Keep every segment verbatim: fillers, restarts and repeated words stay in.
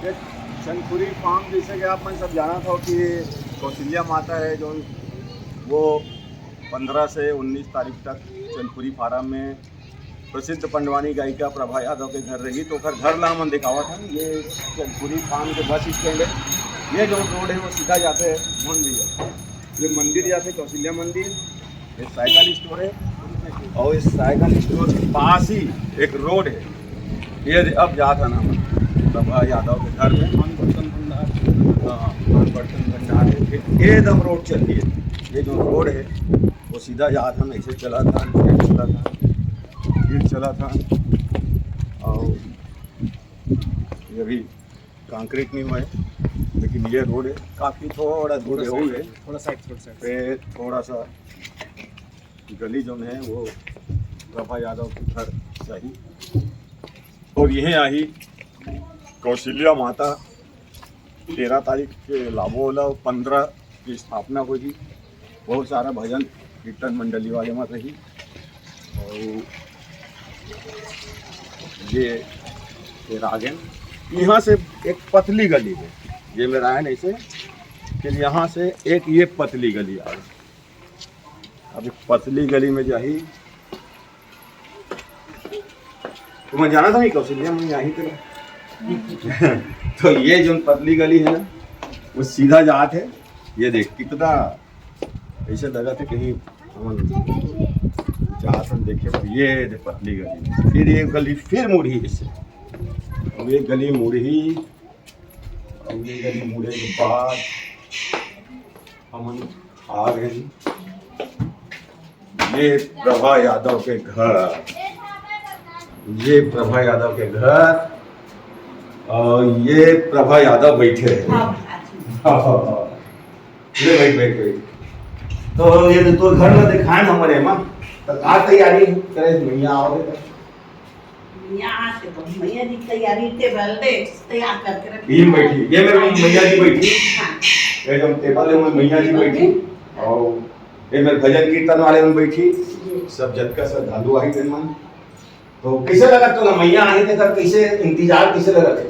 Chandkhuri form, जैसे कि आप मन सब जानत हो कि कौशल्या माता है, जो वो पंद्रह से उन्नीस तारीख तक चंदखुरी फार्म में प्रसिद्ध पंडवानी गायिका प्रभा यादव के घर रही, तो ओकर घर ला हमन दिखावत हन। ये चंदखुरी फार्म के बस स्टैंड है। ये जो रोड है, वो सीधा जाते हैं, ध्यान दीजिए, ये मंदिर जाते, कौशल्या मंदिर, ये साइकिल स्टोर है, और इस साइकिल स्टोर के पास ही एक रोड है। ये अब जात है ना, प्रभा यादव के घर में। पान बर्तन भंडार। हाँ, पान बर्तन भंडार है। फिर ये दम रोड चल रही है। ये जो रोड है, वो सीधा जात है, ऐसे चला था, ऐसे चला था, फिर चला था। और ये भी कंक्रीट नहीं हुआ है, लेकिन ये रोड है, काफ़ी थोड़ा दूर है, वो है। थोड़ा साइड, थोड़ा साइड। पे थोड़ा सा गली जो है, वो प्रभा यादव के घर सही। और यह आई कौशल्या माता, तेरह तारीख के लाबो वाला, पंद्रह की स्थापना होगी। बहुत सारा भजन कीर्तन मंडली वाले में रही। और ये, ये रागन, यहाँ से एक पतली गली है, ये मेरा है नहीं से, फिर यहाँ से एक ये पतली गली आ गई। अब ये पतली गली में जाही, तो मैं जाना था नहीं कौशल्या, मैं यहीं पे। तो ये जो पतली गली है ना, वो सीधा जात है। ये देख, कितना ऐसे लगा था कहीं हमन जात हम देखे, पर ये दे पतली गली, फिर ये गली फिर मुड़ी इससे, और ये गली मुड़ी, और ये गली मुड़े के बाद हमन आ गए। ये प्रभा यादव के घर, ये प्रभा यादव के घर, और ये प्रभा यादव बैठे हैं। हाँ, हाँ, हाँ। ले बैठ, बैठ, बैठ। तो ये तो तोर घर में दिखाए ना हमारे माँ, तो का तैयारी करे मैया आओगे तो? मैया आके तो मैया जी तैयारी टेबल डेस्क तैयार करके रखे। ये बैठी, ये मेरे मैया जी बैठी। हाँ। ये जो टेबल है, वो मैया जी बैठी। और ये मेरे भजन कीर्तन वाले में बैठी। जी। सब जतका श्रद्धालु आई थे मन। तो कैसे लगा तो ना मैया आई थे, तब कैसे इंतजार कैसे लगा थे?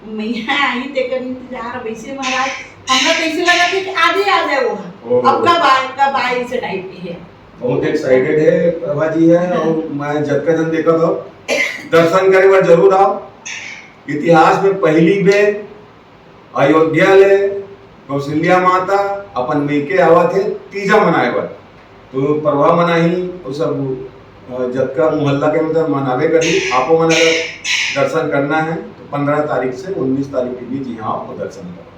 मैया आई तेकर इंतजार वैसे महाराज, हमरा तो ऐसे लगा कि आज ही आ जाए वो। ओहो। अब कब आए, कब आए, इसे टाइप के है। बहुत एक्साइटेड है प्रभा जी है, और मैं जतका जन देखा था, दर्शन करे बर जरूर आओ। इतिहास में पहली बेर अयोध्या ले कौशल्या माता अपन मइके आवत हे तीजा मनाए बर। तो प्रभा मनाही, वो सब, अ, जतका मोहल्ला के मतलब मनावे करी। आपो मन अगर दर्शन करना है तो पंद्रह तारीख से उन्नीस तारीख के बीच यहाँ आपको दर्शन करो।